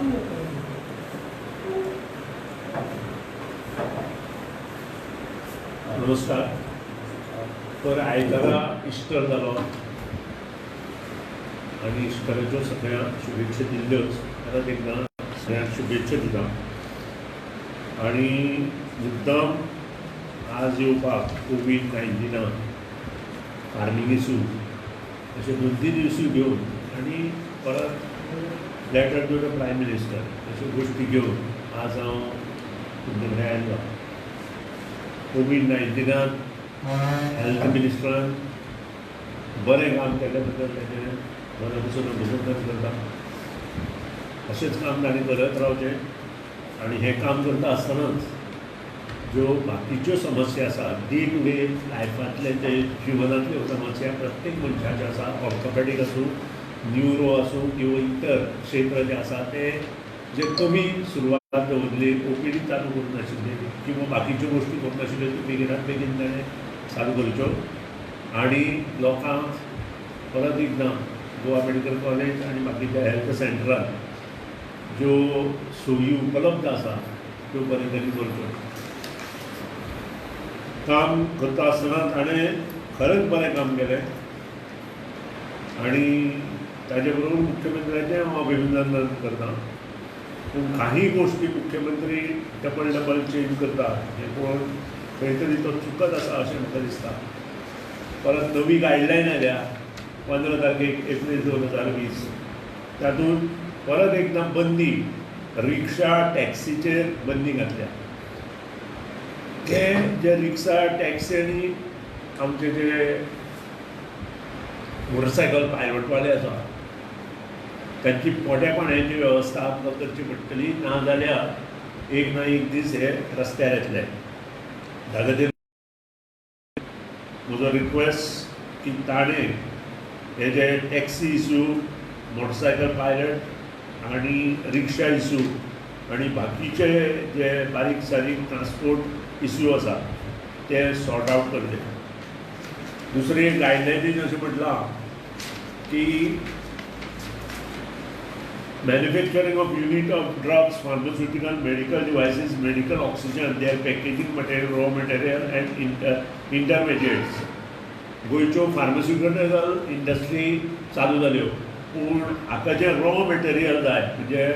नमस्कार. तर आयतारा इस्टर जालो आनी इस्टराच्यो सगळ्यांक शुभेच्छा दिल्ल्योच. परत एकदां सगळ्यांक शुभेच्छा दिता आनी मुद्दाम आज येवपाक कोवीड-19 फार्मींग इशू अशे दोन तीन इशू घेवन आनी परत letter to the prime minister अश्यो गोश्टी घेवन आज हांव तुमचे कडेन आयलो. कोवीड-19 हेल्थ मिनिस्टरान बरें काम केल्ले बद्दल ताचें मना पसून अभिनंदन करता. अशेंच काम ताणें करत रावचें आनी हें काम करता आसतनाच ज्यो बाकीच्यो समस्या आसा डे टू डे लायफांतले जे जिवनांतल्यो समस्या प्रत्येक मनशाच्यो आसा, ऑर्थोपॅडीक आसूं, न्युरो आसूं किंवा इतर क्षेत्र जे आसा ते जे कमी सुरवात दवरली, ओपीडी चालू करूंक नाशिल्ली किंवा बाकीच्यो गोश्टी करूंक नाशिल्ल्यो त्यो बेगिनात बेगीन ताणें चालू करच्यो आनी लोकांक परत एकदां गोवा मेडिकल कॉलेज आनी बाकीच्या हेल्थ सेंटरान ज्यो सोयी उपलब्ध आसा त्यो बरे तरेन करच्यो. काम करता आसतना ताणें खरेंच बरें काम केलें आनी ताजे बरोबर मुख्यमंत्र्याचें हांव अभिनंदन करतां. पूण काही गोश्टी मुख्यमंत्री डबल डबल चेंज करता हें पळोवन खंय तरी तो चुकत आसा अशें म्हाका दिसता. परत नवी गायडलायन आयल्या 15 तारखेक एप्रील 2020, तातूंत परत एकदां बंदी रिक्षा टॅक्सीचेर बंदी घातल्या. ते जे रिक्षा टॅक्सी आनी आमचे जे मोटरसायकल पायलटवाले आसा तांची पोट्या पाणयाची वेवस्था आमकां करची पडटली, ना जाल्यार एक ना एक दीस हे रस्त्यार येतले. त्या खातीर म्हजो रिक्वेस्ट की ताणें हे जे टॅक्सी इशू, मोटरसायकल पायलट आनी रिक्षा इशू आनी बाकीचे जे बारीक सारीक ट्रान्सपोर्ट इशू आसा ते सॉर्ट आवट करचे. दुसरी गायडलायनीन अशें म्हटलां की manufacturing of unit of drugs, pharmaceutical, medical devices, medical oxygen, their packaging material, raw material and intermediates. गोंयच्यो फार्मास्युटिकल इंडस्ट्री चालू जाल्यो, पूण हाका जें रॉ मटेरियल जाय म्हणजे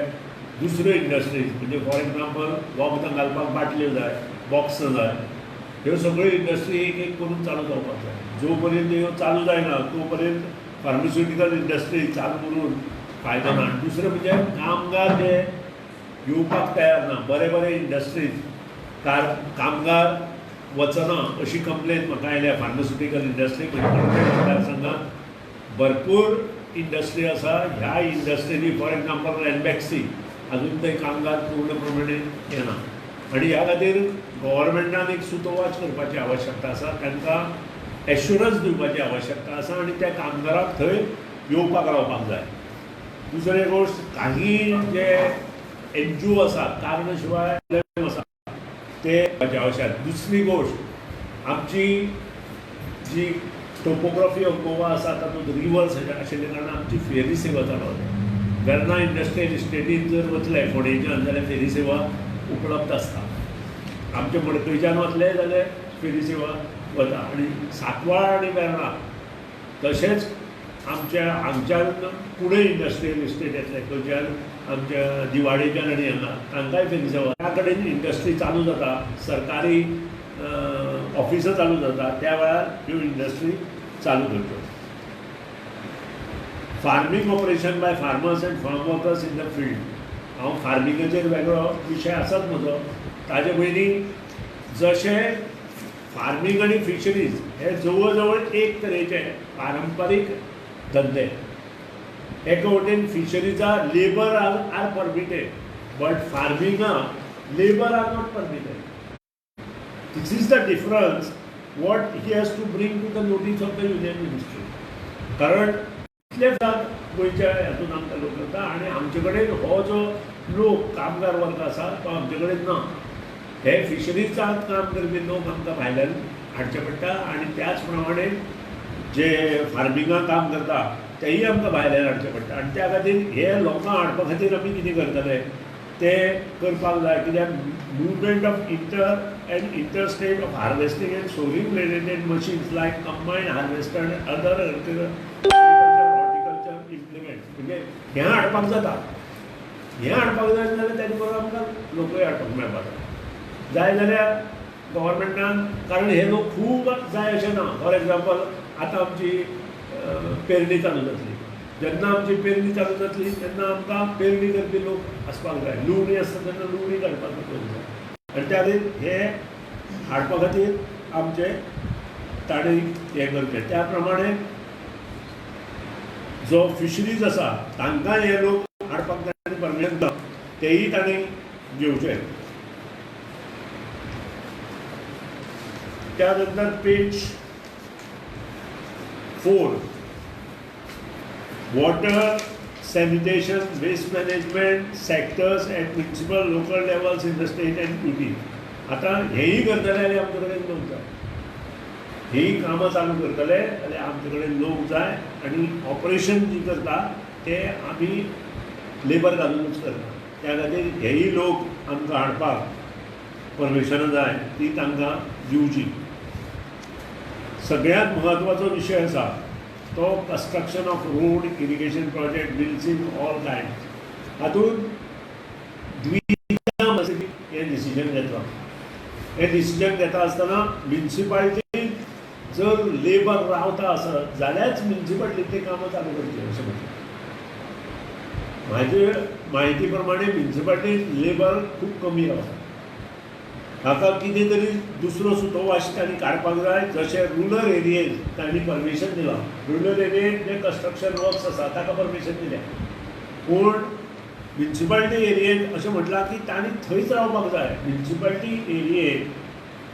दुसऱ्यो इंडस्ट्रीज म्हणजे फॉर एग्जाम्पल वखदां घालपाक बाटल्यो जाय, बॉक्सां जाय, ह्यो सगळ्यो इंडस्ट्री एक एक करून चालू जावपाक जाय. जो पर्यंत ह्यो चालू जायना तो पर्यंत फार्मास्युटिकल इंडस्ट्री चालू करून फायदो ना. आनी दुसरें म्हणजे कामगार जे येवपाक तयार ना, बरे बरे इंडस्ट्रीज कामगार वचना अशी कंप्लेन म्हाका आयल्या. फार्मास्युटिकल इंडस्ट्री म्हणजे मतदारसंघात भरपूर इंडस्ट्री आसा. ह्या इंडस्ट्रीनी फॉर एग्जाम्पल रॅनबॅक्सी अजून थंय कामगार पूर्ण प्रमाणे येना आनी ह्या खातीर गव्हर्मेंटान एक सुतोवाच करपाची आवश्यकता आसा, तांकां एश्युरन्स दिवपाची आवश्यकता आसा आनी त्या कामगाराक थंय येवपाक रावपाक जाय. दुसरें गोश्ट, काही जे एनजीओ आसा कारण शिवाय आसा ते आवश्यक. दुसरी गोश्ट, आमची जी टोपोग्राफी ऑफ गोवा आसा तातूंत रिवर्स आशिल्ल्या कारणान आमची फेरी सेवा चालू आसा. वेर्ना इंडस्ट्रियल इस्टेटीन जर वतले फोंडेच्यान जाल्यार फेरी सेवा उपलब्ध आसता. आमच्या मडकयच्यान वतले जाल्यार फेरी सेवा वता आनी सांकवाळ आनी वेर्णा तशेंच आमच्या हांगच्यान कुडय इंडस्ट्रियल इस्टेट येतले खंयच्यान आमच्या दिवाडेच्यान आनी हांगा तांकांय फेरी सेवा. त्या कडेन इंडस्ट्री चालू जाता, सरकारी ऑफिसां चालू जाता, त्या वेळार ह्यो इंडस्ट्री चालू करच्यो. Farming operation by farmers and farm workers in the field. हांव फार्मिंगाचेर वेगळो विशय आसाच म्हजो. ताजे पयलीं जशें फार्मींग आनी फिशरीज हे जवळ जवळ एक तरेचे पारंपारीक धंदे. एका वटेन फिशरीजा labour are permitted but फार्मिंगा labour are not permitted. This is the difference what he has to bring to the notice of the union ministry. कारण इतले जात गोंयच्या हातून आमकां लोक करता आनी आमचे कडेन हो जो लोक कामगार वर्ग आसा तो आमचे कडेन ना. हे फिशरीजांत काम करपी लोक आमकां भायल्यान हाडचे पडटा आनी त्याच प्रमाणे जे फार्मिंगाक काम करता तेय आमकां भायल्यान हाडचें पडटा. आनी त्या खातीर हे लोकांक हाडपा खातीर आमी कितें करतले तें करपाक जाय. कित्याक movement of inter and interstate of harvesting and sowing related machines like combine harvester and other agriculture horticulture implements, म्हणजे हें हाडपाक जाता. हें हाडपाक जाय जाल्यार ताजे बरोबर आमकां लोकूय हाडपाक मेळपाक जाय जाल्यार गव्हर्मेंटान, कारण हे लोक खूब जाय अशें ना. फॉर एग्जाम्पल आतां आमची पेरणी चालू जातली, जेन्ना आमची पेरणी चालू जातली तेन्ना आमकां पेरणी करपी लोक आसपाक जाय, लुवणी आसता तेन्ना लुवणी काडपाक लोक जाय. आनी त्या खातीर हे हाडपा खातीर आमचे ताणें हें करचें. त्या प्रमाणे जो फिशरीज आसा तांकां हे लोक हाडपाक ताणें परमिशन दिलां, तेयी ताणें घेवचें. त्या नंतर page 4, water sanitation waste management sectors at municipal local levels in the state and UT. आतां हेंय करतले जाल्यार आमचे कडेन लोक जाय, हीं कामां चालू करतले जाल्यार आमचे कडेन लोक जाय. आनी ऑपरेशन जी करता ते आमी लेबर घालुनूच करता, त्या खातीर हेय लोक आमकां हाडपाक परमिशनां जाय, ती तांकां दिवची. सगळ्यांत म्हत्वाचो विशय आसा तो construction of road, irrigation project, bills in all kind. हातूंत द्विधा हें डिसिजन घेतलां. हें डिसिजन घेता आसतना म्युनिसिपालिटी जर लेबर रावता आसत जाल्यारच म्युनिसिपालिटींतलीं कामां चालू करचीं अशें म्हणटा. म्हाजे म्हायती प्रमाणे म्युनिसिपालिटींत लेबर खूब कमी रावता. हाका कितें तरी दुसरो सुतोवास तांणी काडपाक जाय. जशें रुरल एरियेंत तांणी परमिशन दिलां, रुरल एरियेंत जें कन्स्ट्रक्शन वर्क्स आसा ताका परमिशन दिलें, पूण म्युनिसिपालिटी एरियेंत अशें म्हटलां की तांणी थंयच रावपाक जाय. म्युनिसिपालिटी एरियेंत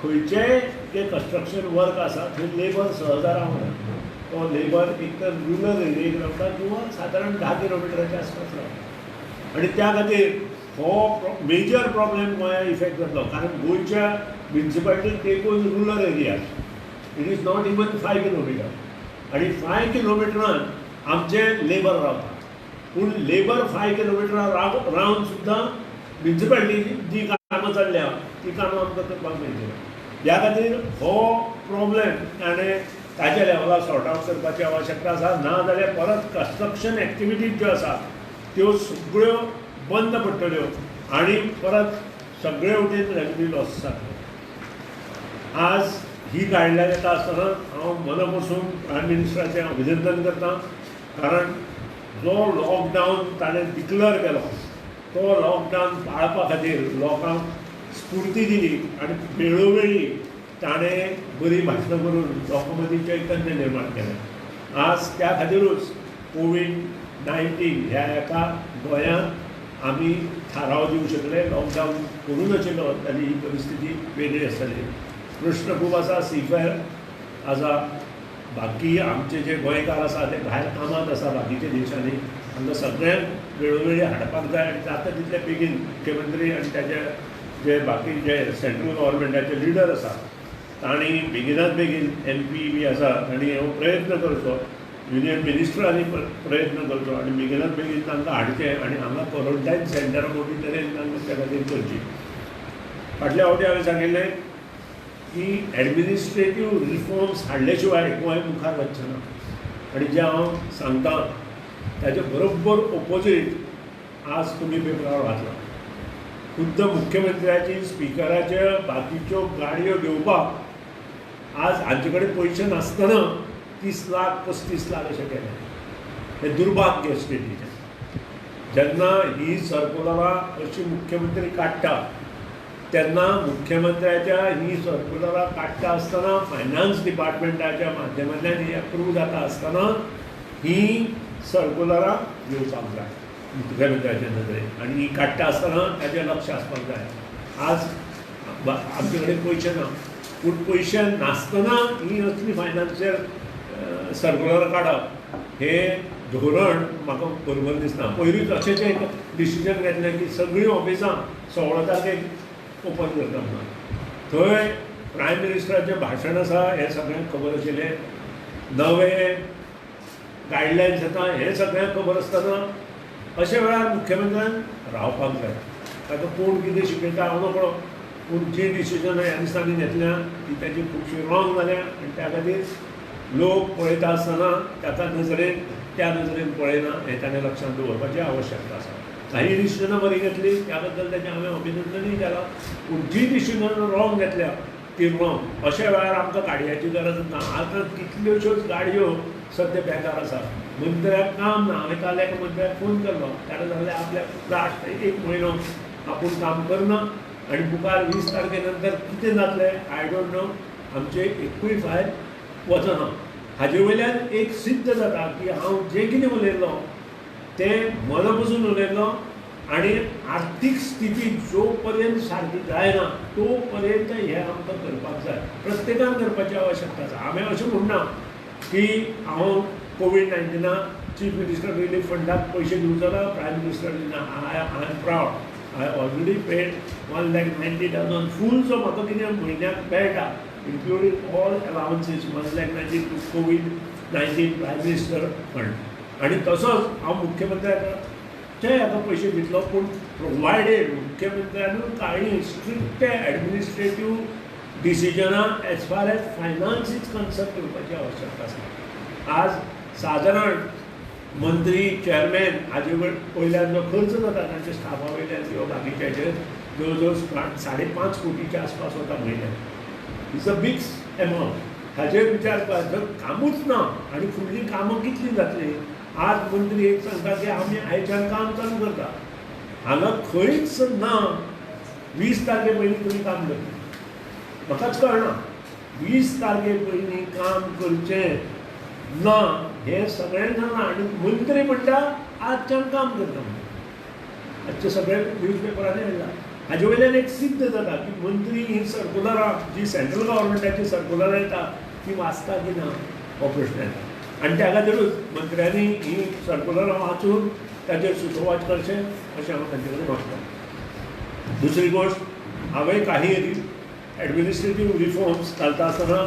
खंयचेय जें कन्स्ट्रक्शन वर्क आसा थंय लेबर सहजा रावना, तो लेबर एक तर रुरल एरियेक रावता किंवा सादारण 10 किलोमिटराच्या आसपास रावता. आनी त्या खातीर हो मेजर प्रॉब्लेम गोंयांत इफेक्ट जातलो, कारण गोंयच्या म्युनिसिपालिटीक तेंकून rural area, it is not even 5 kilometre. आनी 5 किलोमिटरान आमचें लेबर रावता, पूण लेबर 5 किलोमिटरां रावन सुद्दां म्युनिसिपालिटी जी कामां चल्ल्या ती कामां आमकां करपाक मेळटली. ह्या खातीर हो प्रॉब्लेम ताणें ताच्या लेवलार सॉर्ट आवट करपाची आवश्यकता आसा. ना जाल्यार परत कन्स्ट्रक्शन एक्टिविटीज ज्यो आसा त्यो सगळ्यो बंद पडटल्यो आनी परत सगळे वटेन रेवेन्यू लॉस जातलो. आज ही गायडलायन येता आसतना हांव मना पसून प्रायम मिनिस्टराचें अभिनंदन करता, कारण जो लॉकडावन ताणें डिक्लेअर केलो तो लॉकडावन पाळपा खातीर लोकांक स्फुर्ती दिली आनी वेळोवेळी ताणें बरीं भाशणां करून लोकां मदीं चैतन्य निर्माण केलें. आज त्या खातीरूच कोवीड-19 ह्या एका गोंयांत आमी थाराव दिवंक शकले. लॉकडावन करूं नाशिल्लो जाल्यार ही परिस्थिती वेगळी आसतली. प्रश्न खूब आसा, सीफेअर आसा, बाकी आमचे जे गोंयकार आसा ते भायर कामाक आसा बाकीच्या देशांनी, हांकां सगळ्यांक वेळोवेळी हाडपाक जाय आनी जाता तितले बेगीन मुख्यमंत्री आनी ताचे जे बाकी जे सेंट्रल गव्हर्मेंटाचे लिडर आसा तांणी बेगिनात बेगीन एमपी बी आसा तांणी हो प्रयत्न करचो, युनियन मिनिस्टरांनी प्रयत्न करचो आनी बेगिनात बेगीन तांकां हाडचें आनी हांगा क्वॉरंटायन सेंटरां मोठी तरेन तांकां त्या खातीर करची. फाटल्या फावटी हांवें सांगिल्लें की एडमिनिस्ट्रेटीव रिफॉर्म्स हाडले शिवाय गोंय मुखार वचचें ना, आनी जें हांव सांगता ताजे बरोबर ओपोजीट आज तुमी पेपरार वाचलां. खुद्द मुख्यमंत्र्याची, स्पिकराच्या, बाकीच्यो गाडयो घेवपाक आज हांचे कडेन पयशे नासतना 30 लाख 35 लाख अशें केलें. हें दुर्भाग्य स्टेटीचें. जेन्ना ही सर्कुलरां अशी मुख्यमंत्री काडटा तेन्ना मुख्यमंत्र्याच्या ही सर्कुलरां काडटा आसतना फायनान्स डिपार्टमेंटाच्या माध्यमांतल्यान ही अप्रूव जाता आसतना ही सर्कुलरां घेवपाक जाय मुख्यमंत्र्याच्या नदरेन, आनी ही काडटा आसतना ताचें लक्ष आसपाक जाय. आज आमचे कडेन पयशे ना, पूण पयशे नासतना ही असली फायनान्शियल सर्कुलर काडप हें धोरण म्हाका बरोबर दिसना. पयलींच अशेंच एक डिसिजन घेतलें की सगळीं ऑफिसां 16 तारखेक ओपन करता म्हणून. थंय प्रायम मिनिस्टराचें भाशण आसा हें सगळ्यांक खबर आशिल्लें. नवे गायडलायन्स येता हें सगळ्यांक खबर आसतना अशा वेळार मुख्यमंत्र्यान रावपाक जाय. ताका कोण कितें शिकयता हांव नकळो, पूण जी डिसिजनां ह्या दिसांनी घेतल्या ती ताची खुबशी रॉंग जाल्या आनी त्या खातीर लोक पळयता आसतना ताका नजरेन त्या नजरेन पळयना हें ताणें लक्षांत दवरपाची आवश्यकता आसा. काही डिसिजनां बरीं घेतली त्या बद्दल ताचें हांवें अभिनंदनूय केलां, पूण जी डिसिजनां रॉंग घेतल्या ती रॉंग. अशा वेळार आमकां गाडयांची गरज ना. आतां कितल्योश्योच गाडयो सद्या बेकार आसा, मंत्र्याक काम ना. हांवें काल एका मंत्र्याक फोन केल्लो, ताणें सांगलें आपल्याक लास्ट एक म्हयनो आपूण काम करना आनी मुखार 20 तारखे नंतर कितें जातलें I don't know, आमचें एकूय फायल वचना. हाजे वयल्यान एक सिद्ध जाता की हांव जें कितें उलयल्लो तें मना पसून उलयल्लो आनी आर्थीक स्थिती जो पर्यंत सारकी जायना तो पर्यंत हें आमकां करपाक जाय, प्रत्येकान करपाची आवश्यकता आसा. हांवें अशें म्हणना की हांव कोवीड 19 चीफ मिनिस्टर रिलीफ फंडाक पयशे दिवचो ना, प्रायम मिनिस्टर दिना. I am proud, I already paid 1,90,000 full जो म्हाका कितें म्हयन्याक मेळटा including all allowances 1,90,000 to COVID-19 prime minister fund. आनी तसोच हांव मुख्यमंत्र्याचे हाका पयशे दितलो, पूण प्रोवायडेड मुख्यमंत्र्यानूय कांय स्ट्रिक्ट एडमिनिस्ट्रेटीव डिसिजनां as far as finance is concern घेवपाची आवश्यकता आसा. आज सादारण मंत्री चेअरमॅन हाजे वयल्यान जो खर्च जाता तांच्या स्टाफा वयल्यान किंवा बाकीच्याचेर जवळ जवळ 5.5 कोटीच्या आसपास वता म्हयन्याक. It's a big amount. हाजेर विचार कर, जर कामूच ना आनी फुडलीं कामां कितलीं जातलीं. आज मंत्री एक सांगता की आमी आयच्यान काम चालू करता, हांगा खंयच ना. 20 तारखे पयलीं तुमी काम करता, म्हाकाच कळना 20 तारखे पयलीं काम करचें ना हें सगळ्यांक सांगलां. आनी मंत्री म्हणटा आजच्यान काम करता म्हणून आजचे सगळे न्यूज पेपरांनी आयला. हाजे वयल्यान एक सिद्ध जाता की मंत्री ही सर्कुलरां जी सेंट्रल गव्हर्मेंटाची सर्कुलरां येता ती वाचता की ना हो प्रश्न येता. आनी त्या खातीरूच मंत्र्यांनी ही सर्कुलरां वाचून ताचेर सुचोवप करचें अशें हांव तांचे कडेन मागतां. दुसरी गोश्ट, हांवें काही एडमिनिस्ट्रेटीव रिफॉर्म्स घालता आसतना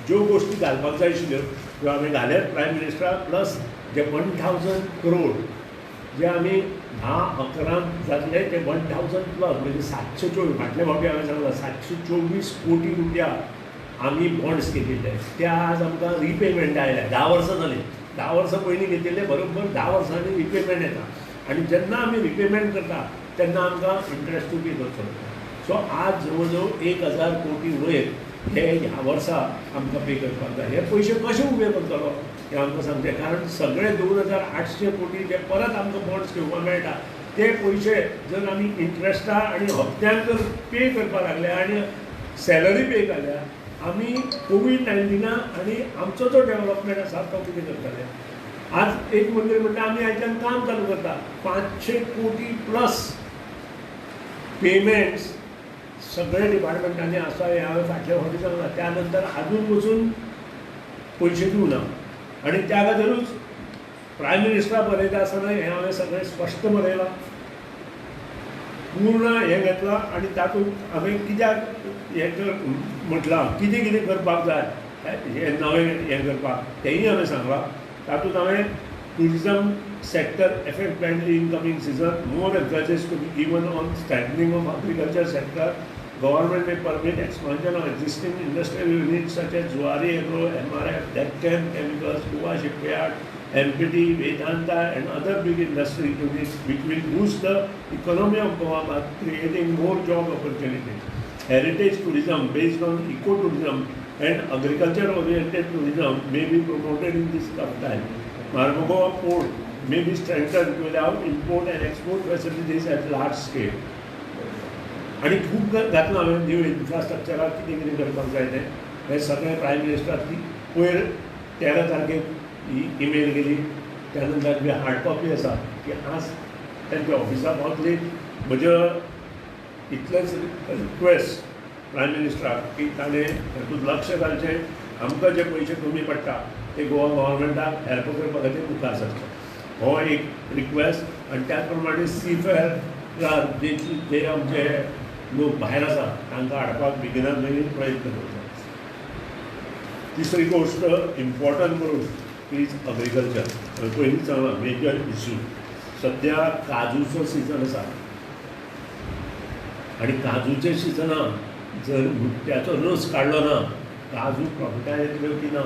ज्यो गोश्टी घालपाक जाय आशिल्ल्यो त्यो हांवें घाल्यात प्रायम मिनिस्टराक, प्लस जे 1000 करोड जे आमी 10-11 जातले ते 1000 प्लस म्हणजे 724, फाटले फावटी हांवें सांगलां 724 कोटी रुपया आमी बॉन्ड्स घेतिल्ले ते आज आमकां रिपेमेंट आयल्या. 10 वर्सां जालीं, 10 वर्सां पयलीं घेतिल्ले बरोबर 10 वर्सांनी रिपेमेंट येता आनी जेन्ना आमी रिपेमेंट करता तेन्ना आमकां इंट्रस्टूय पे करचो पडटा. सो आज जवळ जवळ 1000 कोटी वयर हे ह्या वर्सा आमकां पे करपाक जाय. हे पयशे कशे उबे करतलो हें आमकां सांगचें, कारण सगळे 2800 कोटी जे परत आमकां बॉन्ड्स घेवपाक मेळटा ते पयशे जर आमी इंट्रस्टा आनी हप्त्यान जर पे करपाक लागले आनी सॅलरी पे केल्या आमी कोवीड-19 आनी आमचो जो डेवलपमेंट आसा तो कितें करतले. आज एक मंत्री म्हणटा आमी आयच्यान काम चालू करता, 500 कोटी प्लस पेमेंट्स सगळे डिपार्टमेंटांनी आसा हें हांवें फाटल्या फावटी सांगलां. त्या नंतर आजून पसून पयशे दिवना आनी त्या खातीरूच प्रायम मिनिस्टरा बरयता आसतना हें हांवें सगळें स्पश्ट बरयलां, पूर्ण हें घेतलां आनी तातूंत हांवें कित्याक हें म्हटलां, कितें कितें करपाक जाय हें नवें हें करपाक तेंय हांवें सांगलां. तातूंत हांवें tourism sector affect badly in coming season, more emphasis to be given on strengthening of agriculture sector, government may permit expansion of existing industrial units such as Zuari Agro, MRF, Deccan Chemicals, Goa Shipyard, MPT, Vedanta and other big industry units, which will boost the economy of Goa by creating more job opportunities. Heritage tourism based on ecotourism and agriculture-oriented tourism may be promoted in this tough time. Marmagoa port may be strengthened to allow import and export facilities at large scale. आनी खूब घातलां हांवें new इन्फ्रास्ट्रक्चराक कितें कितें करपाक जाय तें हें सगळें प्रायम मिनिस्टराक पयर 13 तारखेक ही इमेल गेली. त्या नंतर जी हार्ड कॉपी आसा ती आज तांच्या ऑफिसाक पावतली. म्हज्या इतलेंच रिक्वेस्ट प्रायम मिनिस्टराक की ताणें तातूंत लक्ष घालचें, आमकां जे पयशे कमी पडटा ते गोवा गव्हर्मेंटाक हेल्प करपा खातीर मुखार सरचें, हो एक रिक्वेस्ट. आनी त्याच प्रमाणे सी फेरार जे आमचे लोक भायर आसा तांकां हाडपाक बेगिनात बेगीन प्रयत्न करचो. तिसरी गोश्ट इम्पॉर्टंट गोश्ट Is agriculture. पयलींच सांगलां मेजर इश्यू. सद्या काजूचो सिजन आसा आनी काजूच्या सिजनाक जर मुट्ट्याचो रस काडलो ना, काजू प्रॉफिटा येतल्यो की ना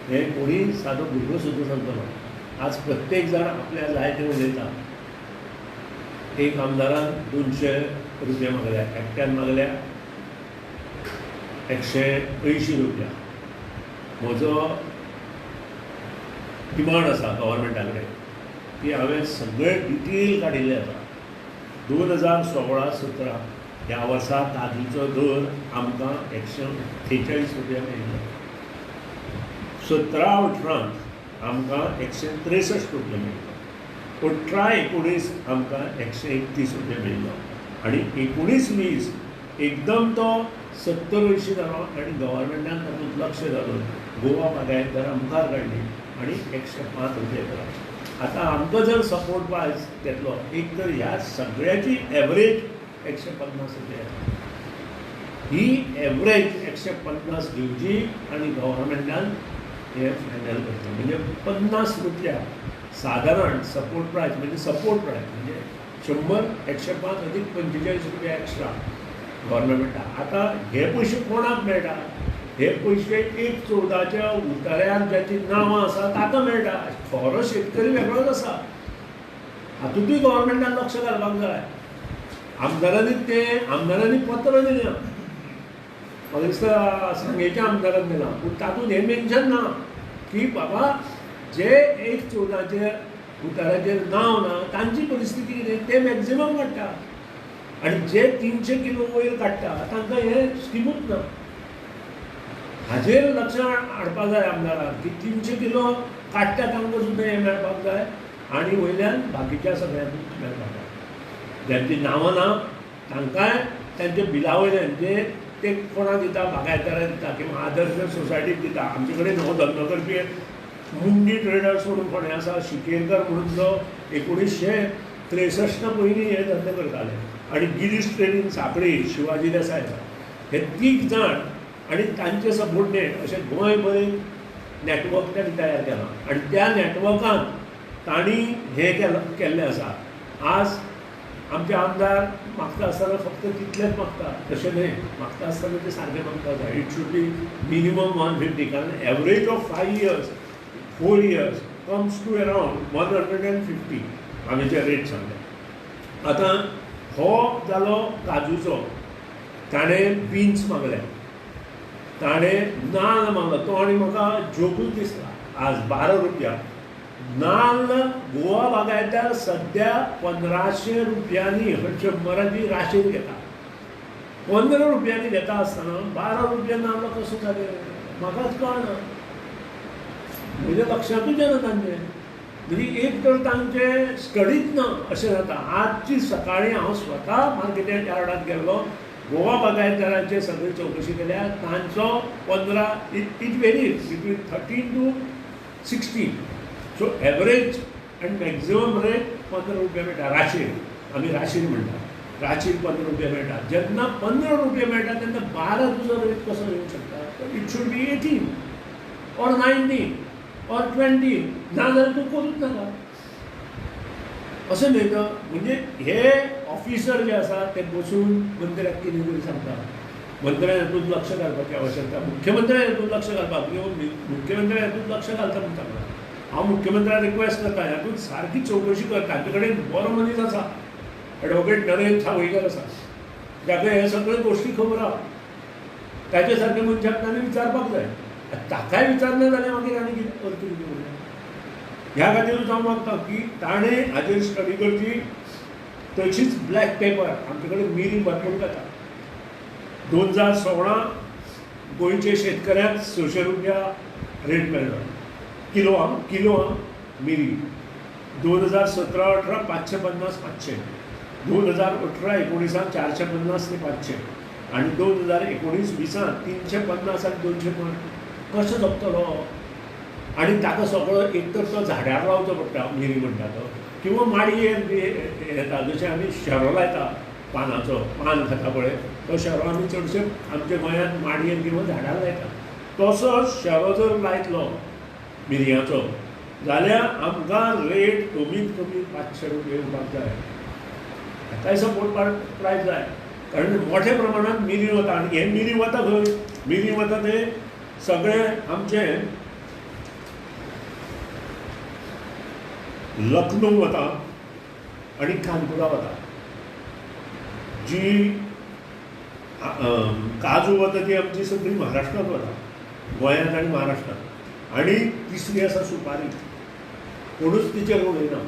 हें कोणीय सादो भुरगो सुद्दां सांगतलो. आज प्रत्येक जाण आपल्या जाय तें उलयता. एक आमदारान 200 रुपया मागल्या, एकट्यान मागल्या 180 रुपया. म्हजो डिमांड आसा गव्हर्मेंटा कडेन की हांवें सगळे डिटेल काडिल्ले आसा. 2016-17 ह्या वर्सा काजूचो दर आमकां 148 रुपया मेळिल्लो. 17-18 आमकां 163 रुपया मेळिल्लो. 18-19 आमकां 131 रुपया मेळिल्लो आनी 19-20 एकदम तो 70-80 जालो आनी गव्हर्मेंटान तातूंत लक्ष घालून गोवा बागायतदारां मुखार काडली आनी 105 रुपया केला. आतां आमकां जर सपोर्ट प्रायस घेतलो एक तर ह्या सगळ्याची एवरेज 150 रुपया येता. ही एवरेज 150 घेवची आनी गव्हर्मेंटान हें फायनल करचें. म्हणजे 50 रुपया सादारण सपोर्ट प्रायस, म्हणजे सपोर्ट प्रायस म्हणजे 100 105 अदीक 45 रुपया एक्स्ट्रा गव्हर्मेंट मेळटा. आतां हे पयशे कोणाक मेळटा? हे पयशे 1/14च्या उतार्यार ज्याची नांवां आसा ताका मेळटा. खरो शेतकरी वेगळोच आसा. हातूंतूय गव्हर्मेंटान लक्ष घालपाक जाय. आमदारांनी तें आमदारांनी पत्र दिलां, म्हाका दिसता सांगेच्या आमदारान दिलां, पूण तातूंत हें मेन्शन ना की बाबा जे 1/14चेर उताराचेर नांव ना तांची परिस्थिती कितें, ते मॅक्झिमम काडटा आनी जे 300 किलो वयर काडटा तांकां हें स्किमूच ना. हाजेर लक्ष हाडपाक जाय आमदारान की 300 किलो काडटा तांकां सुद्दां हें मेळपाक जाय आनी वयल्यान बाकीच्या सगळ्यांक मेळपाक जाय. ज्यांची नांवां ना तांकांय तांच्या बिला वयल्यान जे ते कोणाक दिता, बागायतदाराक दिता किंवा आदर्श सोसायटीक दिता. आमचे कडेन हो धंदो करपी मुंडी ट्रेडर्स म्हणून कोणें आसा, शिकेरकर म्हणून जो 1963 पयलीं हे धंदे करताले आनी गिरीश ट्रेडींग सांखळी शिवाजी देसाय आसा, हे 3 जाण आनी तांचे सबॉर्डिनेट अशें गोंयभर एक नॅटवर्क तांणी तयार केलां आनी त्या नॅटवर्कान तांणी हें केल्लें आसा. आज आमचे आमदार मागता आसतना फक्त तितलेंच मागता, तशें न्हय, मागता आसतना ते सारकें मागता जाय. It should be minimum 150, कारण average of 5 years 4 years comes to around 150 आमी जे रेट सांगले. आतां हो जालो काजूचो. ताणें बिन्स मागले, ताणें नाल्ल मागलो, तो आनी म्हाका जोकूच दिसता. आज 12 रुपया नाल्ल गोवा बागायतदार सद्या 1500 रुपयांनी 100ची राशीन घेता. 15 रुपयांनी घेता आसतना 12 रुपया नाल्ल कसो जालें म्हाकाच कळना, म्हज्या लक्षांतूच येना तांचें. म्हणजे एक तर तांचें स्टडीच ना अशें जाता. आजची सकाळीं हांव स्वता मार्केट यार्डांत गेल्लो, गोवा बागायतदारांचे सगळी चवकशी केल्या, तांचो 15 it varies between 13 to 16. So average आनी मॅक्झिमम रेट 15 रुपया मेळटा राशीर. आमी राशीर म्हणटा, राशीर 15 रुपया मेळटा. जेन्ना 15 रुपया मेळटा तेन्ना 12 तुजो रेट कसो येवंक शकता? It should be 18 or 19 or 20, ना जाल्यार तूं करूच नाका अशें न्हय तर. म्हणजे हे ऑफिसर जे आसा ते बसून मंत्र्याक कितें तरी सांगता. मंत्र्यान हातूंत लक्ष घालपाची आवश्यकता, मुख्यमंत्र्यान हातूंत लक्ष घालपाक, मुख्यमंत्र्यान हातूंत लक्ष घालता म्हूण सांगला. हांव मुख्यमंत्र्याक रिक्वेस्ट करता हातूंत सारकी चवकशी कर. तांचे कडेन बरो मनीस आसा, एडवोकेट नरेंद्र सावयकर आसा, जाका हे सगळे गोश्टी खबर आहा. ताचे सारके मनशाक ताणें विचारपाक जाय. ताकाय विचारना जाल्यार मागीर आनी कितें अर्थ कितें उरता? ह्या खातीरूच हांव मागता की ताणें हाजेर स्टडी करची. तशीच ब्लॅक पेपर आमचे कडेन मिरी भरपूर जाता. 2016 गोंयच्या शेतकऱ्यांक 600 रुपया रेट मेळ्ळो किलो, किलो मिरी. 2017-18 550 500, 2018-19 450 ते 500 आनी 2019-20 350 आनी 205. कसो जगतलो? आनी ताका सगळो एक तर तो झाडार लावचो पडटा मिरी म्हणटा तो, किंवा माडयेर येता, जशें आमी शेरो लायता पानाचो, पान खाता पळय तो शेरो आमी चडशे आमच्या गोंयांत माडयेर किंवा झाडार लायता. तसोच शेरो जर लायतलो मिरयांचो जाल्यार आमकां रेट कमीत कमी 500 रुपया येवपाक जाय. ताकाय सपोर्ट प्रायस जाय, कारण मोठ्या प्रमाणांत मिरी वता. आनी हे मिरी वता खंय? मिरी वता ते सगळे आमचे लखनौ वता आनी कानपुरा वता. जी काजू वता ती आमची सगळी महाराष्ट्रांत वता, गोंयांत आनी महाराष्ट्रांत. आनी तिसरी आसा सुपारी, कोणूच तिचेर उलयना.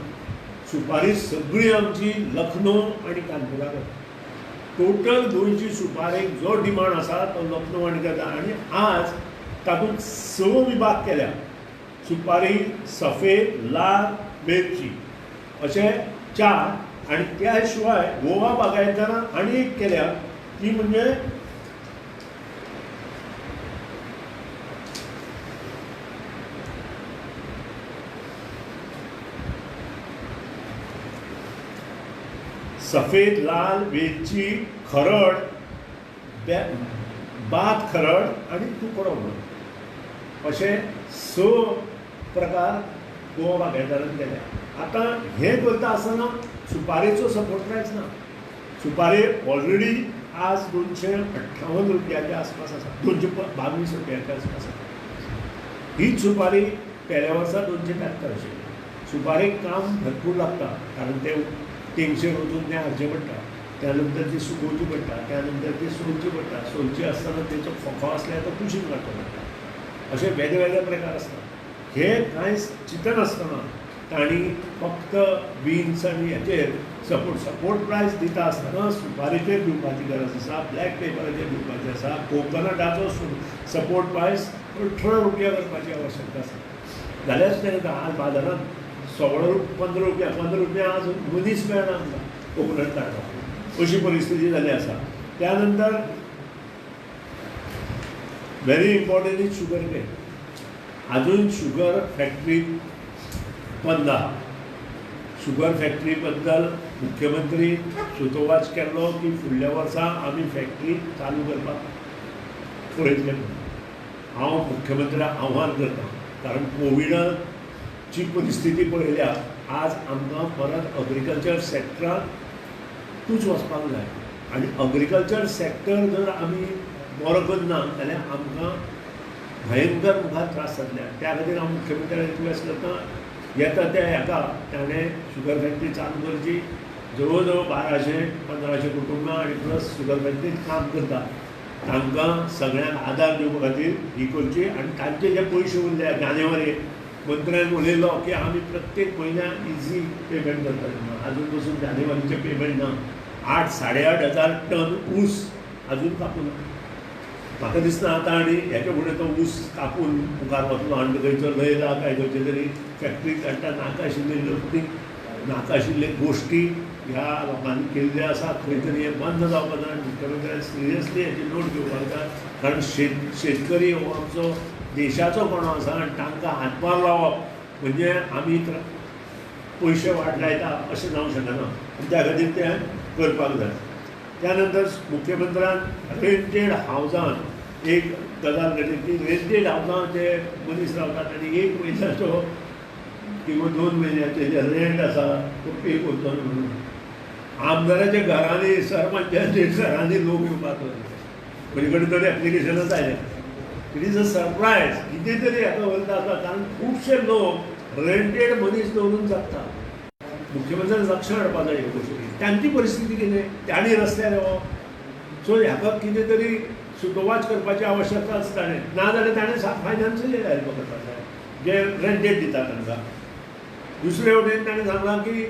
सुपारी सगळी आमची लखनौ आनी कानपुराक वता. टोटल गोंयची सुपारेक जो डिमांड आसा तो लखनौ आनी जाता. आनी आज तातूंत 6 विभाग केल्या, सुपारी सफेद, लाल, मिरची अशे 4. आनी त्या शिवाय गोवा बागायतदारान आनी एक केल्या ती म्हणजे सफेद, लाल, वेलची, खरड, बाद खरड आनी तुकडो म्हणून अशे 6 प्रकार गोवा बागायतदारान केल्या. आतां हें करता आसतना सुपारेचो सपोर्ट प्रायस ना. सुपारी ऑलरेडी आज 258 रुपयाच्या आसपास आसा, 222 रुपयाच्या आसपास आसा. हीच सुपारी पेल्या वर्सा 273 आशिल्ली. सुपारेक काम भरपूर लागता, कारण ते तेंगशेर वचून तें हाडचें पडटा, त्या नंतर ती सुकोवची पडटा, त्या नंतर ती सोलची पडटा, सोलची आसतना तेचो खोखो आसल्यार तो कुशीन काडचो पडटा. अशे वेगळे वेगळे प्रकार आसता. हे कांय चिंतनासतना तांणी फक्त बिन्स आनी हेचेर सपोर्ट प्रायस दिता आसतना सुपारीचेर दिवपाची गरज आसा, ब्लॅक पेपराचेर दिवपाची आसा. कोकोनटाचो सपोर्ट प्रायस 18 रुपया करपाची आवश्यकता आसा. जाल्यारच तें आज बाजारांत 16 15 रुपया, 15 रुपया आज मनीस मेळना आमकां कोकोनट काडपाक, अशी परिस्थिती जाल्ली आसा. त्या नंतर very important is sugar cane. अजून शुगर फॅक्टरी बंद आहा. शुगर फॅक्टरी बद्दल मुख्यमंत्री सुतोवाच केल्लो की फुडल्या वर्सा आमी फॅक्टरी चालू करपाक पळयतले म्हणून. हांव मुख्यमंत्र्याक आव्हान करता, कारण कोविडाची परिस्थिती पळयल्या आज आमकां परत अग्रिकल्चर सॅक्टरांतूच वचपाक जाय. आनी अग्रिकल्चर सॅक्टर जर आमी बरो करना जाल्यार आमकां भयंकर मुखार त्रास जातले. त्या खातीर हांव मुख्यमंत्र्याक रिक्वेस्ट करता, येता त्या हेका ताणें शुगर फॅक्टरी चालू करची. जवळ जवळ 1200 1500 कुटुंबां आनी प्लस शुगर फॅक्टरीत काम करता, तांकां सगळ्यांक आदार दिवपा खातीर ही करची. आनी तांचे जे पयशे उरले, जानेवारी मंत्र्यान उलयलो की आमी प्रत्येक म्हयन्याक इजी पेमेंट करतले म्हणून, आजून पसून जानेवारीचें पेमेंट ना. 8 8.5 हजार टन ऊस आजून कापून म्हाका दिसना आतां. आनी हेच्या फुडें तो ऊस कापून मुखार वतलो आनी खंयचो लयला काय खंयचे तरी फॅक्टरीक काडटा. नाका आशिल्ली लफडीं, नाका आशिल्ले गोश्टी ह्या लोकांनी केल्ल्यो आसा. खंय तरी हें बंद जावपाक जाय. मुख्यमंत्र्यान सिरियसली हेची नोट घेवपाक जाय, कारण शेतकरी हो आमचो देशाचो कोणो आसा आनी तांकां हातभार लावप म्हणजे आमी पयशे वाट लायता अशें जावंक शकना. आनी त्या खातीर तें करपाक जाय. त्या नंतर मुख्यमंत्र्यान रेंटेड हावजान एक गजाल घडली की रेंटेड हावजान जे मनीस रावतात तांणी 1 म्हयन्याचो किंवा 2 म्हयन्याचे जे रेंट आसा तो पे करचो म्हणून. आमदाराच्या घरांनी, सरपंचाच्या घरांनी लोक येवपाक लागले. म्हजे कडेन तरी एप्लिकेशनच आयलें. It is a surprise कितें तरी हाका वयता आसा, कारण खुबशे लोक रेंटेड मनीस दवरून जगता. मुख्यमंत्र्यान लक्ष हाडपाक जाय ह्यो गोश्टी. तांची परिस्थिती कितें, तांणी रस्त्यार येवप. सो हाका कितें तरी सुतोवाच करपाची आवश्यकता आसा ताणें, ना जाल्यार ताणें फायनान्शियली हेल्प करपाक जाय जे रेंटेड दिता तांकां. दुसरे वटेन ताणें सांगलां की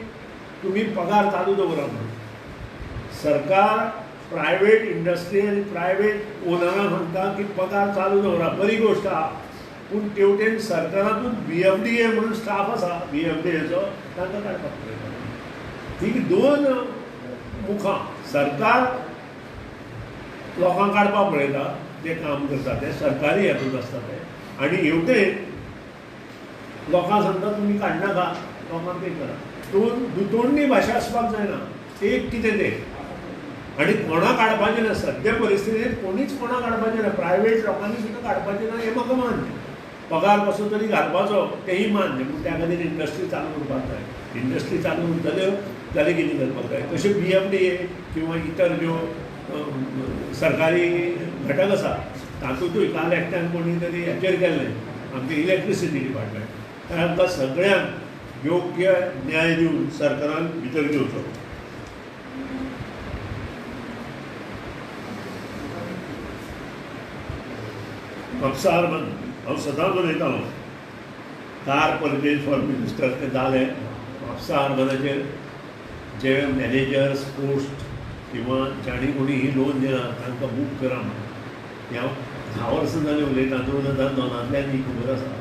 तुमी पगार चालू दवरा म्हणून. सरकार प्रायवेट इंडस्ट्री आनी प्रायवेट ओनरांक सांगता की पगार चालू दवरा, बरी गोश्ट आहा. पूण तेवटेन सरकारातून BFDA म्हणून स्टाफ आसा, BFDAचो तांकां काडपाक पळयता. ही 2 मुखां, सरकार लोकांक काडपाक पळयता जे काम करता ते सरकारी हेतून आसता ते, आनी हेवटेन लोकांक सांगता तुमी काडनाका, लोकांक पे करा. दुतोंडी भाशा आसपाक जायना, एक कितें तें. आनी कोणा काडपाचें ना सद्या परिस्थितींत, कोणीच कोणा काडपाचें ना, प्रायवेट लोकांनी सुद्दां काडपाचें ना, हें म्हाका मान्य. पगार कसो तरी घालपाचो तेंय मान्य, पूण त्या खातीर इंडस्ट्री चालू उरपाक जाय. इंडस्ट्री चालू उरतल्यो जाल्यार कितें करपाक जाय, तशें BMDA किंवा इतर ज्यो सरकारी घटक आसा तातूंतूय काल एकट्यान कोणी तरी हेचेर केल्लें आमचें इलेक्ट्रिसिटी डिपार्टमेंट, तर आमकां सगळ्यांक योग्य न्याय दिवन सरकारान भितर घेवचो. म्हापसा अर्बन हांव सदांच उलयतालो, कार परचेज फॉर मिनिस्टर तें जालें. म्हापसा अर्बनाचेर जे मॅनेजर्स पोस्ट किंवा जांणी कोणी ही लोन दिला तांकां बूक करा म्हणून हें हांव 10 वर्सां जालीं उलयतां. 2002 ही खबर आसा.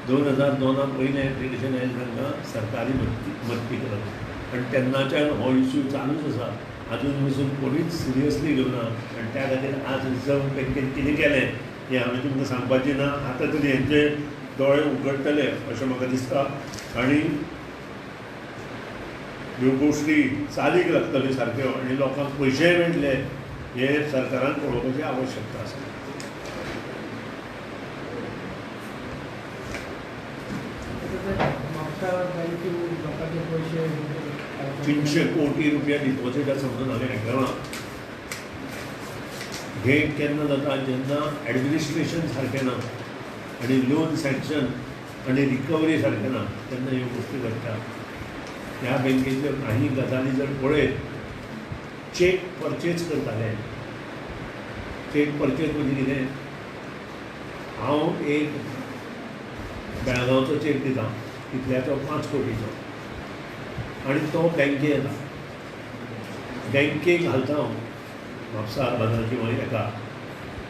2002 पयलें एप्लिकेशन आयलें तांकां सरकारी मदती करप, आनी तेन्नाच्यान हो इश्यू चालूच आसा. आजून पसून कोणीच सिरियसली घेवना आनी त्या खातीर आज रिजर्व बँकेन कितें केलें हें हांवें तुमकां सांगपाचें ना. आतां तरी हेंचे दोळे उगडटले अशें म्हाका दिसता आनी ह्यो गोश्टी चालीक लागतल्यो सारक्यो आनी लोकांक पयशेय मेळटले हें सरकारान पळोवपाची आवश्यकता आसा. 300 कोटी रुपया डिपॉझिट समजून हांवें आयकलां. हें केन्ना जाता जेन्ना एडमिनिस्ट्रेशन सारकें ना आनी लोन सँक्शन आनी रिकवरी सारकें ना तेन्ना ह्यो गोश्टी घडटा. ह्या बँकेच्यो काही गजाली जर पळयत, चॅक परचेज करताले. चॅक परचेज म्हणजे कितें, हांव एक बेळगांवचो चॅक दिता कितल्याचो 5 कोटीचो आनी तो बँके येता, बँकेक घालता हांव म्हापसा अर्बनार किंवा हेका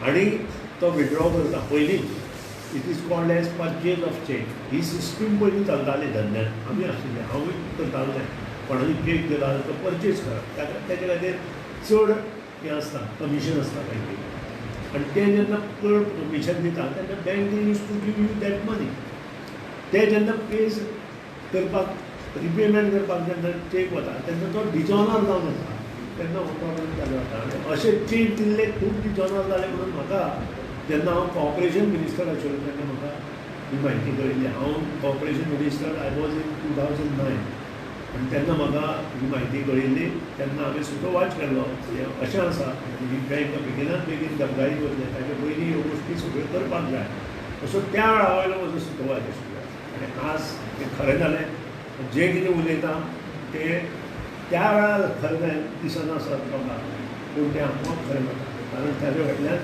आनी तो विड्रॉ करता पयलींच. It is called as purchase of cheque. He system पयलीं चलताली धंद्यान, आमी आशिल्ले, हांवूय करतालो तें. कोणाकूय चॅक दिला जाल्यार तो परचेज करप, ताचे खातीर चड हें आसता, कमिशन आसता बँकेक. आनी ते जेन्ना चड कमिशन दिता तेन्ना bank use to give you that money. ते जेन्ना पेज करपाक, रिपेमेंट करपाक जेन्ना चॅक वता तेन्ना तो डिजॉनर जावन वता, तेन्ना हो प्रॉब्लम चालू जाता. आनी अशे चॅक दिल्ले खूब डिजॉनर जाले म्हणून म्हाका जेन्ना हांव कॉपरेशन मिनिस्टर आशिल्लो तेन्ना म्हाका ही म्हायती कळिल्ली. हांव cooperation minister I was in 2009 आनी तेन्ना म्हाका ही म्हायती कळिल्ली. तेन्ना हांवें सुतोवाच केल्लो अशें आसा ही बँक बेगिनात बेगीन दबगाई वतले, ताचे पयलीं ह्यो गोश्टी सगळ्यो करपाक जाय असो त्या वेळा वयलो म्हजो सुतोवाच आशिल्लो. आनी आज तें खरें जालें. जें कितें उलयता तें त्या वेळार खरें दिसना आसत लोकांक, पूण तें आपोआप खरें जाता, कारण ताजे फाटल्यान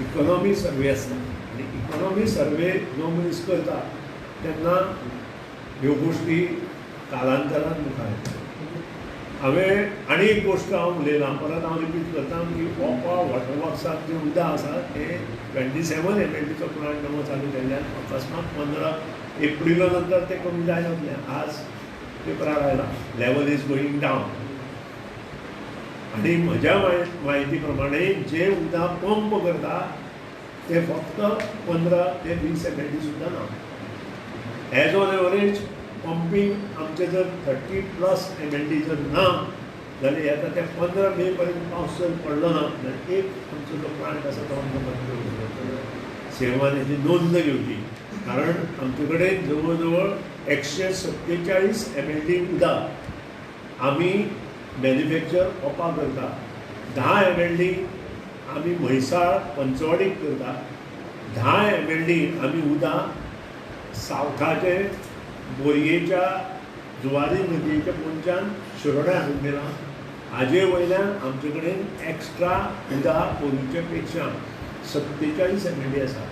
इकॉनॉमी सर्वे आसता आनी इकॉनॉमी सर्वे जो मनीस करता तेन्ना ह्यो गोश्टी कालांतरान मुखार येता. हांवें आनी एक गोश्ट हांव उलयलां, परत हांव रिपीट करता की ओपा वॉटर वर्क्साक जें उदक आसा तें 27 MLDचो प्लांट नवो चालू केल्ल्यान अकस्मात 15 एप्रिला नंतर तें कमी जायत वतलें. आज पेपरार आयलां लेवल is going down. आनी म्हज्या म्हायती प्रमाणे जें उदक पंप करता तें फक्त 15 ते 20 MLD सुद्दां ना. एज ऑन एवरेज पंपींग आमचें जर 30+ MLD जर ना जाल्यार आतां ते 15 मे पर्यंत पावस जर पडलो ना जाल्यार एक आमचो जो प्लांट आसा तो आमकां बंद करचो पडटलो. सेवान हेची नोंद घेवची, कारण आमचे कडेन जवळ जवळ 147 MLD उदक आमी मॅन्युफॅक्चर ओपा करता, 10 MLD आमी म्हैसाळ पंचवाडीक करता, 10 MLD आमी उदक सावथाचे बोरयेच्या जुवारी नदयेच्या पोंच्यान शिरोड्या हाडून दिलां. हाजे वयल्यान आमचे कडेन एक्स्ट्रा उदक पोरूंचे पेक्षा 47 MLD आसा.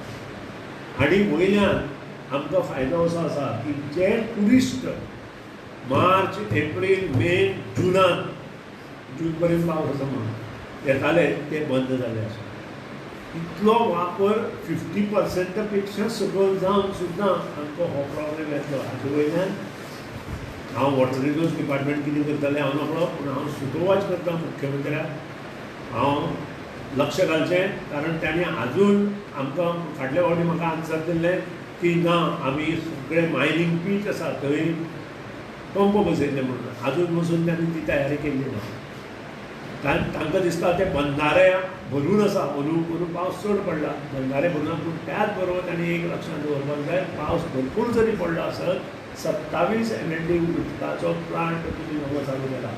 आनी वयल्यान आमकां फायदो असो आसा की जे ट्युरिस्ट मार्च एप्रील मे जुनान, जून पर्यंत पावस आसा म्हणून येताले ते बंद जाले आसा. इतलो वापर 50% पेक्षा सकयल जावन सुद्दां आमकां हो प्रॉब्लेम येतलो. हाचे वयल्यान हांव वॉटर रिसोर्स डिपार्टमेंट कितें करतलें हांव नकळो, पूण हांव सुतोवाच करता मुख्यमंत्र्याक हांव लक्ष घालचें, कारण तांणी आजून आमकां फाटल्या फावटी म्हाका आन्सर दिल्लें की ना आमी सगळे मायनींग पीच आसा थंय पंप बसयतले म्हणून, आजून पसून तांणी ती तयारी केल्ली ना. तांकां दिसता ते बंधारे भरून आसा, अंदू अंदू पावस चड पडला, बंधारे भरून, पूण त्याच बरोबर तांणी एक लक्षांत दवरपाक जाय, पावस भरपूर जरी पडलो आसत 27 MLD उदकाचो प्लांट तुमी नवो चालू केला,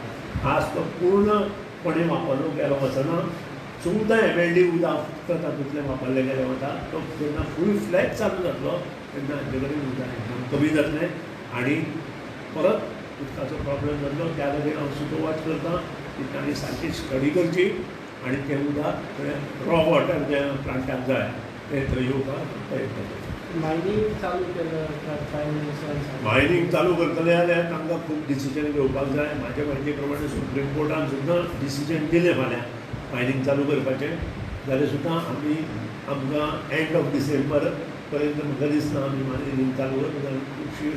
आज तो पूर्णपणे वापरलो गेलो वचना. 14 MLD उदक फक्त तातूंतलें वापरलें गेलें वता. तो जेन्ना फूल फ्लॅज चालू जातलो तेन्ना हांचे कडेन उदक एकदम कमी जातलें आनी परत उदकाचो प्रॉब्लम जातलो. त्या खातीर हांव सुतोवाच करतां की तांणी सारकी स्टडी करची आनी तें उदक थंय रॉ वॉटर जें प्लांटाक जाय तें थंय येवपाक प्रयत्न करचे. मायनींग चालू केलं प्रायम मिनिस्टरान, मायनींग चालू करतले जाल्यार तांकां खूब डिसिजन घेवपाक जाय. म्हाजे म्हायती प्रमाणे सुप्रीम कोर्टान सुद्दां डिसिजन दिलें फाल्यां मायनींग चालू करपाचें जाल्यार सुद्दां आमी आमकां एंड ऑफ डिसेंबर पर्यंत म्हाका दिसना आमी मायनींग चालू करतले. खुबशी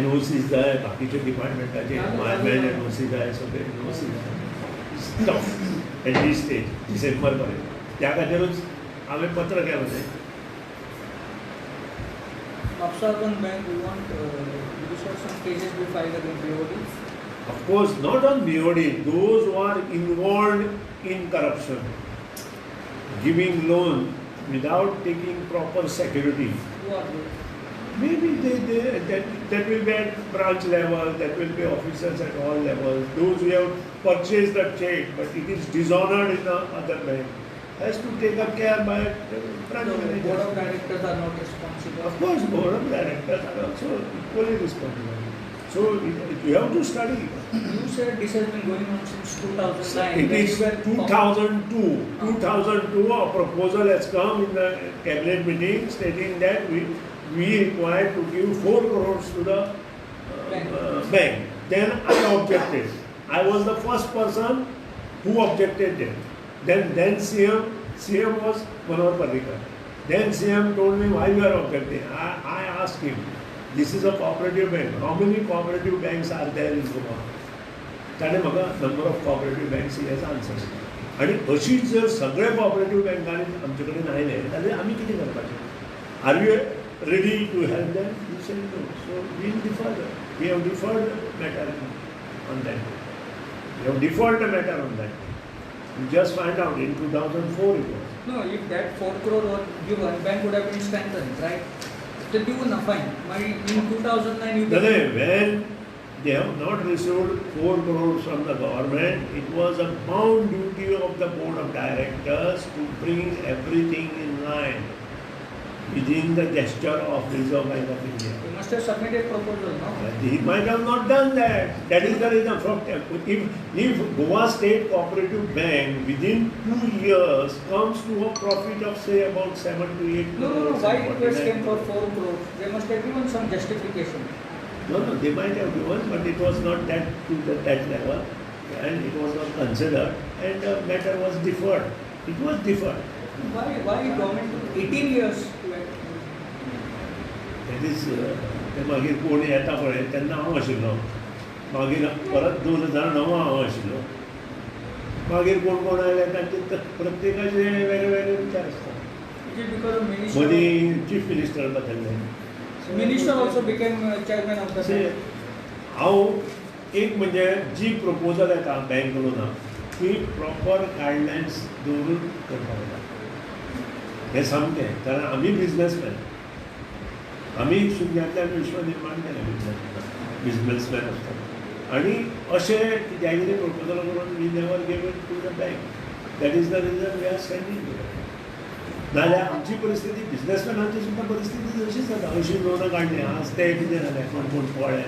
NOC जाय, बाकीचे डिपार्टमेंटाचे एनवायरमेंट NOC जाय, सगळे NOC जाय. Tough at these stage December पर्यंत. त्या खातीरूच हांवें पत्र केलें न्ही. Mapusa Urban Bank, we want you saw some cases be filed against BOD. Of course, not on BOD, those who are involved in corruption, giving loan without taking proper security. Who are they? Maybe that will be at branch level, that will be officers at all levels. Those who have purchased the check, but it is dishonored in the other bank, has to take up care by branch So, manager. Board of directors are not responsible. Of course, board of directors are also equally responsible. So you have to study. You said this has been going on since 2009. It is 2002. 2002, a proposal has come in the cabinet meeting stating that we require to give 4 crores to the bank. Then I objected. I was the first person who objected there. Then CM was Manohar Parrikar. Then CM told me, why you are objecting? I asked him, this is a cooperative bank. How many cooperative banks are there in Goa? ताणें म्हाका number of cooperative banks he has answered. आनी अशीच जर सगळे cooperative बँकांनी आमचे कडेन आयले जाल्यार आमी कितें करपाचें? Are you ready to help them? You said no. So we will defer. We have deferred matter on that. We have deferred the matter on that. You just find out in 2004 it was. No, if that 4 crore was given, bank would have been strengthened, right? They given a fine. In 2009, you No, when they have not received 4 crores from the government, it was a bound duty of the board of directors to bring everything in line within the gesture of Reserve Bank of India. He must have submitted proposal, no? He might have not done that. That is the reason. From, if Goa State Cooperative Bank within 2 years comes to a profit of say about 7 to 8 crores. No, why request came for 4 crores? They must have given some justification. No, they might have given, but it was not that to that level, and it was not considered, and the matter was deferred. It was deferred. Why government took 18 years to act? That is, ते मागीर कोण येता पळय तेन्ना हांव आशिल्लो, मागीर परत 2009 हांव आशिल्लो, मागीर कोण कोण आयले तांचे प्रत्येकाचे वेगळे वेगळे विचार आसता. मदीं चीफ मिनिस्टर बदलले. Minister also became chairman of the bank. हांव एक म्हणजे जी प्रपोजल येता बँक लोनाक ती प्रॉपर गायडलायन्स दवरून करपाक जाय. हें सामकें, कारण आमी बिजनसमॅन, आमी शुन्यांतल्यान विश्व निर्माण केलें बिजनसमॅन आसतना, आनी अशें कित्याक कितें प्रपोजल करून we never gave it to the bank. That is the reason we are standing. नाजाल्यार आमची परिस्थिती बिजनसमॅनांची सुद्दां परिस्थिती तशीच जाता. अशी लोनां काडली आज ते कितें जालें, कोण कोण पळ्ळे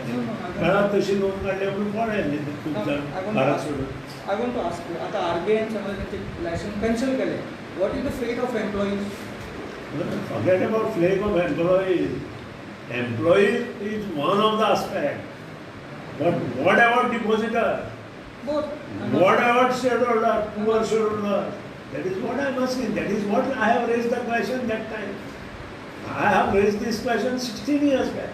मेळत तशी लोन काडले म्हणून पळ्ळे खूब जाण भारत सोडून. I want to ask you, आतां आरबीआयन समज तांचे लायसन्स कॅन्सल केलें, what is the fate of employees? Forget about fate of employees. Employees is one of the aspect. But what about depositor? Both. What about shareholder, poor shareholder? That is what I am asking. That is what I have raised the question that time. I have raised this question 16 years back.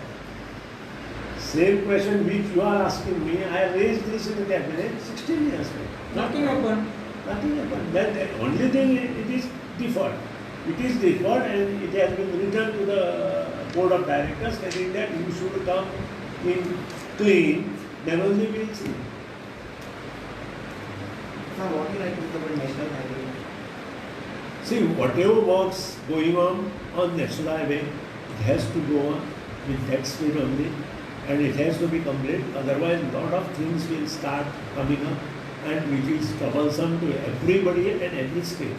Same question which you are asking me, I raised this in the cabinet 16 years back. Nothing happened. Nothing happened. Then the only thing, it is deferred. It is deferred and it has been written to the board of directors stating that you should come in clean, then only we will see. Now what you like to think about national highway? See, whatever works going on national highway, it has to go on with that speed only, and it has to be complete. Otherwise, lot of things will start coming up, and which is troublesome to everybody and every state.